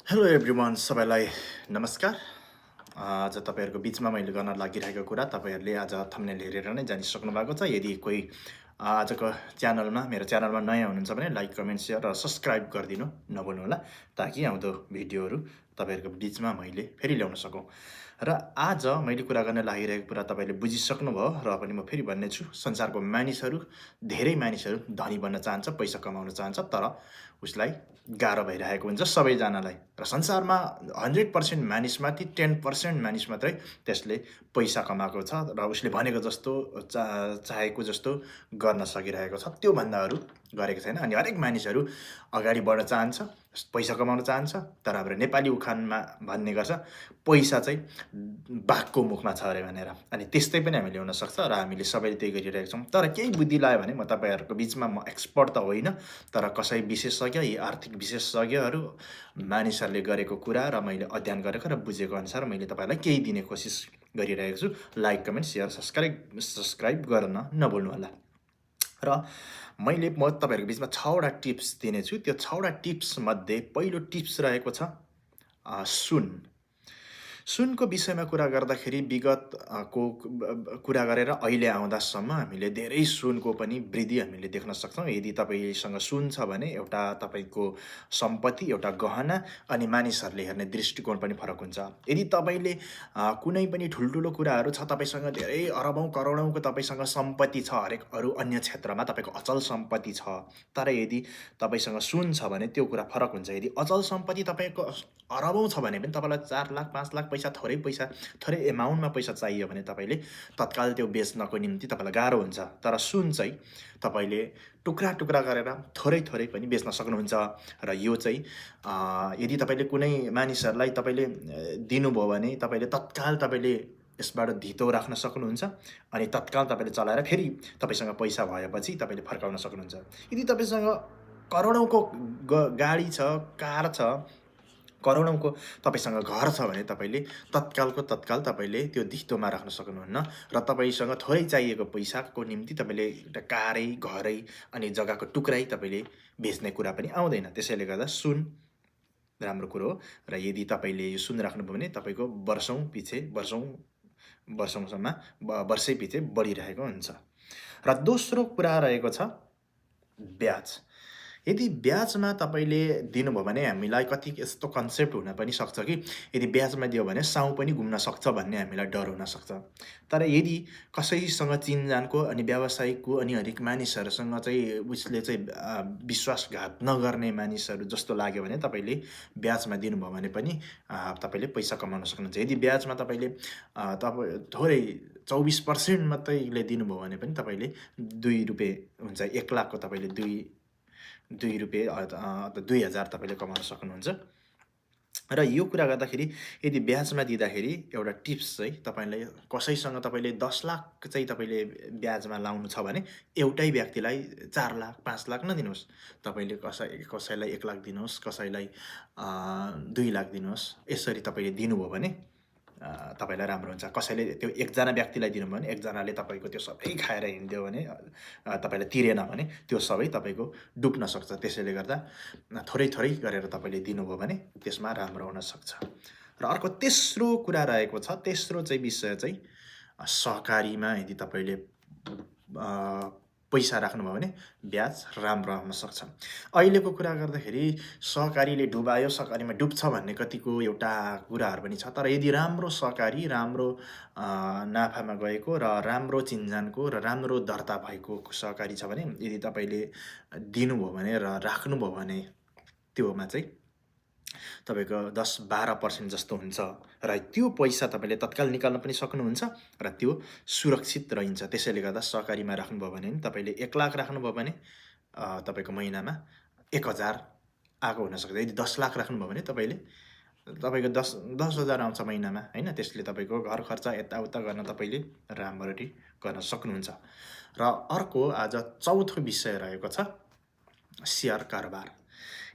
Hello everyone, सबैलाई नमस्कार। आज तपाईँहरूको बिचमा मैले गर्न लागिरहेको कुरा तपाईँहरूले आज थम्बनेल हेरेर नै जानिसक्नु भएको छ। यदि कोही आजको मेरो च्यानलमा नयाँ हुनुहुन्छ भने लाइक, कमेन्ट, सेयर र सब्सक्राइब गरिदिनु नभुल्नुहोला, ताकि आउँदो भिडियोहरू तपाईँहरूको बिचमा मैले फेरि ल्याउन सकौँ। र आज मैले कुरा गर्न लागिरहेको कुरा तपाईँले बुझिसक्नुभयो, र पनि म फेरि भन्ने छु। संसारको मानिसहरू, धेरै मानिसहरू धनी बन्न चाहन्छ, पैसा कमाउन चाहन्छ, तर उसलाई गाह्रो भइरहेको हुन्छ सबैजनालाई। र संसारमा 100% मानिसमाथि 10% मानिस मात्रै त्यसले पैसा कमाएको छ र उसले भनेको जस्तो चाहेको जस्तो गर्न सकिरहेको छ, त्योभन्दा अरू गरेको छैन। अनि हरेक मानिसहरू अगाडि बढ्न चाहन्छ, पैसा कमाउन चाहन्छ, तर हाम्रो नेपाली उखानमा भन्ने गर्छ पैसा चाहिँ बाघको मुखमा छ अरे भनेर। अनि त्यस्तै पनि हामी ल्याउन सक्छ, र हामीले सबैले त्यही गरिरहेका छौँ। तर केही बुद्धि लाग्यो भने म तपाईँहरूको बिचमा, म एक्सपर्ट त होइन, तर कसै विशेषज्ञ, यी आर्थिक विशेषज्ञहरू, मानिसहरूले गरेको कुरा र मैले अध्ययन गरेको र बुझेको अनुसार मैले तपाईँलाई केही दिने कोसिस गरिरहेको छु। लाइक, कमेन्ट, सेयर, सब्सक्राइब गर्न नभुल्नुहोला। र म तपाईँहरूको बिचमा 6वटा टिप्स दिनेछु। त्यो 6वटा टिप्समध्ये पहिलो टिप्स रहेको छ सुन। सुनको विषयमा कुरा गर्दाखेरि विगतको कुरा गरेर अहिले आउँदासम्म हामीले धेरै सुनको पनि वृद्धि हामीले देख्न सक्छौँ। यदि तपाईँसँग सुन छ भने एउटा तपाईँको सम्पत्ति, एउटा गहना, अनि मानिसहरूले हेर्ने दृष्टिकोण पनि फरक हुन्छ। यदि तपाईँले कुनै पनि ठुल्ठुलो कुराहरू छ, तपाईँसँग धेरै अरबौँ करोडौँको तपाईँसँग सम्पत्ति छ, हरेक अरू अन्य क्षेत्रमा तपाईँको अचल सम्पत्ति छ, तर यदि तपाईँसँग सुन छ भने त्यो कुरा फरक हुन्छ। यदि अचल सम्पत्ति तपाईँको अरबौँ छ भने पनि तपाईँलाई 4 लाख 5 लाख पैसा, थोरै एमाउन्टमा पैसा चाहियो भने तपाईँले तत्काल त्यो बेच्नको निम्ति तपाईँलाई गाह्रो हुन्छ। तर सुन चाहिँ तपाईँले टुक्रा टुक्रा गरेर थोरै थोरै पनि बेच्न सक्नुहुन्छ। र यो चाहिँ यदि तपाईँले कुनै मानिसहरूलाई तपाईँले दिनुभयो भने तपाईँले तत्काल तपाईँले यसबाट धितो राख्न सक्नुहुन्छ, अनि तत्काल तपाईँले चलाएर फेरि तपाईँसँग पैसा भएपछि तपाईँले फर्काउन सक्नुहुन्छ। यदि तपाईँसँग करोडौँको गाडी छ, कार छ, करोडौँको तपाईँसँग घर छ भने तपाईँले तत्काल तपाईँले त्यो धितोमा राख्न सक्नुहुन्न, र तपाईँसँग थोरै चाहिएको पैसाको निम्ति तपाईँले एउटा कारै, घरै अनि जग्गाको टुक्रै तपाईँले बेच्ने कुरा पनि आउँदैन। त्यसैले गर्दा सुन राम्रो कुरो हो। र यदि तपाईँले यो सुन राख्नुभयो भने तपाईँको वर्षौँसम्म वर्षै पछि बढिरहेको हुन्छ। र दोस्रो कुरा रहेको छ ब्याज। यदि ब्याजमा तपाईँले दिनुभयो भने हामीलाई कति यस्तो कन्सेप्ट हुन पनि सक्छ कि यदि ब्याजमा दियो भने साउ पनि घुम्न सक्छ भन्ने हामीलाई डर हुनसक्छ। तर यदि कसैसँग चिनजानको अनि व्यावसायिकको अनि हरेक मानिसहरूसँग चाहिँ उसले चाहिँ विश्वासघात नगर्ने मानिसहरू जस्तो लाग्यो भने तपाईँले ब्याजमा दिनुभयो भने पनि तपाईँले पैसा कमाउन सक्नुहुन्छ। यदि ब्याजमा तपाईँले थोरै 24% मात्रैले दिनुभयो भने पनि तपाईँले 2 रुपियाँ हुन्छ, 1 लाखको तपाईँले 2 रुपियाँ 2000 तपाईँले कमाउन सक्नुहुन्छ। र यो कुरा गर्दाखेरि यदि ब्याजमा दिँदाखेरि एउटा टिप्स चाहिँ तपाईँलाई, कसैसँग तपाईँले 10 लाख चाहिँ तपाईँले ब्याजमा लाउनु छ भने एउटै व्यक्तिलाई 4 लाख 5 लाख नदिनुहोस्। तपाईँले कसैलाई 1 लाख दिनुहोस्, कसैलाई 2 लाख दिनुहोस्। यसरी तपाईँले दिनुभयो भने तपाईँलाई राम्रो हुन्छ। कसैले त्यो एकजना व्यक्तिलाई दिनुभयो भने एकजनाले तपाईँको त्यो सबै खाएर हिँडिदियो भने, तपाईँलाई तिरेन भने त्यो सबै तपाईँको डुब्न सक्छ। त्यसैले गर्दा थोरै थोरै गरेर तपाईँले दिनुभयो भने त्यसमा राम्रो हुनसक्छ। र अर्को तेस्रो कुरा रहेको छ, तेस्रो चाहिँ विषय चाहिँ सहकारीमा यदि तपाईँले पैसा राख्नुभयो भने ब्याज राम्रो आउन सक्छ। अहिलेको कुरा गर्दाखेरि सहकारीले डुबायो, सहकारीमा डुब्छ भन्ने कतिको एउटा कुराहरू पनि छ। तर यदि राम्रो सहकारी, राम्रो नाफामा गएको र राम्रो चिन्जानको र राम्रो दर्ता भएको सहकारी छ भने यदि तपाईँले दिनुभयो भने र राख्नुभयो भने त्योमा चाहिँ तपाईँको 10-12% जस्तो हुन्छ, र त्यो पैसा तपाईँले तत्काल निकाल्न पनि सक्नुहुन्छ र त्यो सुरक्षित रहन्छ। त्यसैले गर्दा सहकारीमा राख्नुभयो भने तपाईँले 1 लाख राख्नुभयो भने तपाईँको महिनामा 1000 आएको हुनसक्छ। यदि 10 लाख राख्नुभयो भने तपाईँको 10,000 आउँछ महिनामा, होइन? त्यसले तपाईँको घर खर्च यताउता गर्न तपाईँले राम्ररी गर्न सक्नुहुन्छ। र अर्को आज चौथो विषय रहेको छ सेयर कारोबार।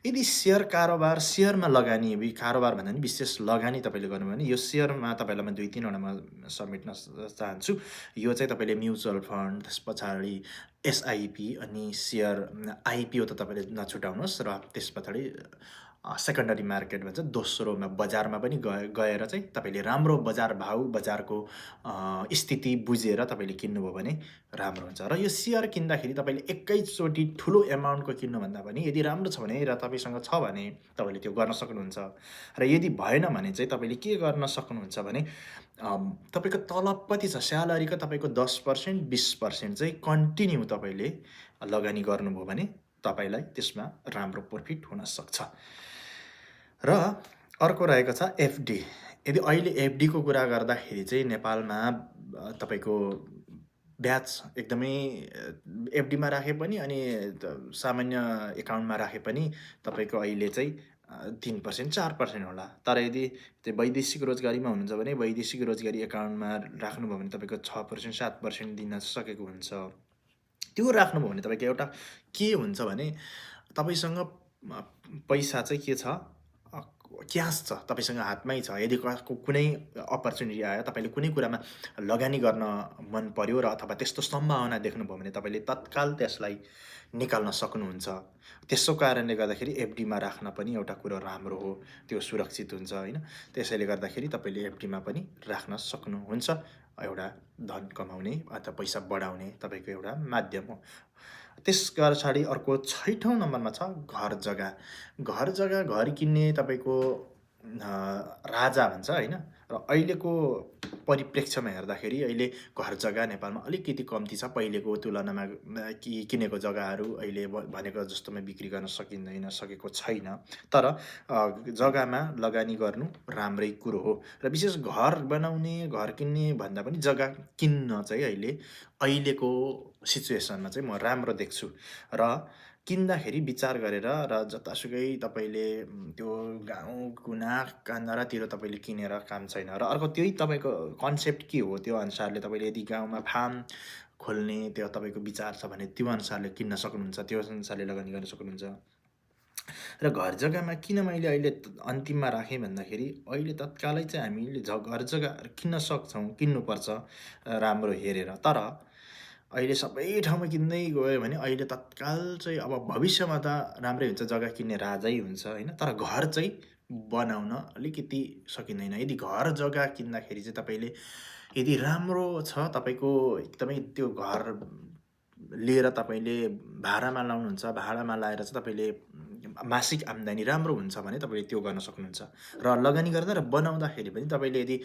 यदि सेयरमा लगानी, कारोबार भन्दा पनि विशेष लगानी तपाईँले गर्नुभयो भने यो सेयरमा तपाईँलाई म 2-3 वटा समेट्न चाहन्छु। यो चाहिँ तपाईँले म्युचुअल फन्ड, त्यस पछाडि एसआइपी अनि सेयर आइपिओ त तपाईँले नछुटाउनुहोस्, र त्यस पछाडि सेकेन्डरी मार्केट भन्छ, दोस्रोमा बजारमा पनि गएर चाहिँ तपाईँले राम्रो बजार भाउ, बजारको स्थिति बुझेर तपाईँले किन्नुभयो भने राम्रो हुन्छ। र यो सेयर किन्दाखेरि तपाईँले एकैचोटि ठुलो एमाउन्टको किन्नुभन्दा पनि यदि राम्रो छ भने र तपाईँसँग छ भने तपाईँले त्यो गर्न सक्नुहुन्छ। र यदि भएन भने चाहिँ तपाईँले के गर्न सक्नुहुन्छ भने तपाईँको तलब कति छ, स्यालेरीको तपाईँको 10% 20% चाहिँ कन्टिन्यू तपाईँले लगानी गर्नुभयो भने तपाईँलाई त्यसमा राम्रो प्रफिट हुनसक्छ। र अर्को रहेको छ एफडी। यदि अहिले एफडीको कुरा गर्दाखेरि चाहिँ नेपालमा तपाईँको ब्याज एकदमै एफडीमा राखे पनि अनि सामान्य एकाउन्टमा राखे पनि तपाईँको अहिले चाहिँ 3% 4% होला। तर यदि त्यो वैदेशिक रोजगारीमा हुनुहुन्छ भने वैदेशिक रोजगारी एकाउन्टमा राख्नुभयो भने तपाईँको 6% 7% दिन सकेको हुन्छ। त्यो राख्नुभयो भने तपाईँको एउटा के हुन्छ भने तपाईँसँग पैसा चाहिँ के छ, क्यास छ, तपाईँसँग हातमै छ। यदि कुनै अपर्च्युनिटी आयो, तपाईँले कुनै कुरामा लगानी गर्न मन पर्यो र अथवा त्यस्तो सम्भावना देख्नुभयो भने तपाईँले तत्काल त्यसलाई निकाल्न सक्नुहुन्छ। त्यसो कारणले गर्दाखेरि एफडीमा राख्न पनि एउटा कुरो राम्रो हो, त्यो सुरक्षित हुन्छ होइन। त्यसैले गर्दाखेरि तपाईँले एफडीमा पनि राख्न सक्नुहुन्छ। एउटा धन कमाउने अथवा पैसा बढाउने तपाईँको एउटा माध्यम हो। त्यस पछाडि अर्को 6औँ नम्बरमा छ घर जग्गा। घर किन्ने तपाईँको राजा भन्छ होइन। र अहिलेको परिप्रेक्ष्यमा हेर्दाखेरि अहिले घर जग्गा नेपालमा अलिकति कम्ती छ। पहिलेको तुलनामा किनेको जग्गाहरू अहिले भनेको जस्तोमा बिक्री गर्न सकेको छैन। तर जग्गामा लगानी गर्नु राम्रै कुरो हो। र विशेष घर बनाउने, घर किन्ने भन्दा पनि जग्गा किन्न चाहिँ अहिलेको सिचुएसनमा चाहिँ म राम्रो देख्छु। र किन्दाखेरि विचार गरेर र जतासुकै तपाईँले त्यो गाउँ कुना कान्दारातिर तपाईँले किनेर काम छैन। र अर्को त्यही तपाईँको कन्सेप्ट के हो त्यो अनुसारले तपाईँले यदि गाउँमा फार्म खोल्ने त्यो तपाईँको विचार छ भने त्यो अनुसारले किन्न सक्नुहुन्छ, त्यो अनुसारले लगानी गर्न सक्नुहुन्छ। र घर जग्गामा किन मैले अहिले अन्तिममा राखेँ भन्दाखेरि अहिले तत्कालै चाहिँ हामीले घर जग्गा किन्न सक्छौँ, किन्नुपर्छ राम्रो हेरेर। तर अहिले सबै ठाउँमा किन्दै गयो भने अहिले तत्काल चाहिँ अब भविष्यमा त राम्रै हुन्छ, जग्गा किन्ने राजै हुन्छ होइन। तर घर चाहिँ बनाउन अलिकति सकिँदैन। यदि घर जग्गा किन्दाखेरि चाहिँ तपाईँले यदि राम्रो छ, तपाईँको एकदमै त्यो घर लिएर तपाईँले भाडामा लाउनुहुन्छ, भाडामा लाएर चाहिँ तपाईँले मासिक आम्दानी राम्रो हुन्छ भने तपाईँले त्यो गर्न सक्नुहुन्छ। र लगानी गर्दा र बनाउँदाखेरि पनि तपाईँले यदि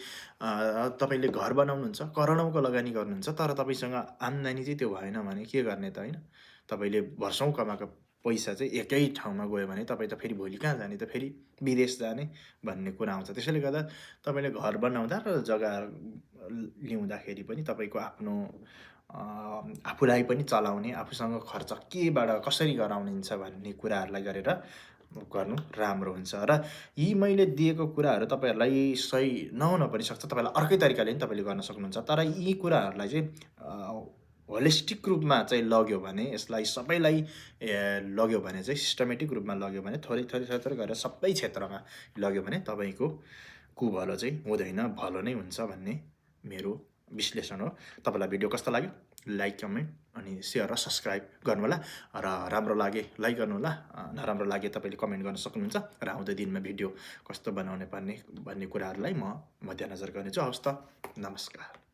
तपाईँले घर बनाउनुहुन्छ, करोडौँको लगानी गर्नुहुन्छ, तर तपाईँसँग आम्दानी चाहिँ त्यो भएन भने के गर्ने त होइन। तपाईँले वर्षौँ कमाएको पैसा चाहिँ एकै ठाउँमा गयो भने तपाईँ त फेरि भोलि कहाँ जाने त, फेरि विदेश जाने भन्ने कुरा आउँछ। त्यसैले गर्दा तपाईँले घर बनाउँदा र जग्गा लिउँदाखेरि पनि तपाईँको आफ्नो आफूलाई पनि चलाउने, आफूसँग खर्च केबाट कसरी गराउनिन्छ भन्ने कुराहरूलाई गरेर गर्नु राम्रो हुन्छ। र यी मैले दिएको कुराहरू तपाईँहरूलाई सही नहुन पनि सक्छ, तपाईँलाई अर्कै तरिकाले पनि तपाईँले गर्न सक्नुहुन्छ। तर यी कुराहरूलाई चाहिँ होलिस्टिक रूपमा चाहिँ लग्यो भने, यसलाई सबैलाई लग्यो भने चाहिँ सिस्टमेटिक रूपमा लग्यो भने, थोरै गरेर सबै क्षेत्रमा लग्यो भने तपाईँको कुभलो चाहिँ हुँदैन, भलो नै हुन्छ भन्ने मेरो विश्लेषण हो। तपाईँलाई भिडियो कस्तो लाग्यो लाइक, कमेन्ट अनि सेयर र सब्सक्राइब गर्नुहोला। र राम्रो लागे लाइक गर्नुहोला, नराम्रो लागे तपाईँले कमेन्ट गर्न सक्नुहुन्छ। र आउँदो दिनमा भिडियो कस्तो बनाउने पर्ने भन्ने कुराहरूलाई म मध्यनजर गर्नेछु। हवस् त, नमस्कार।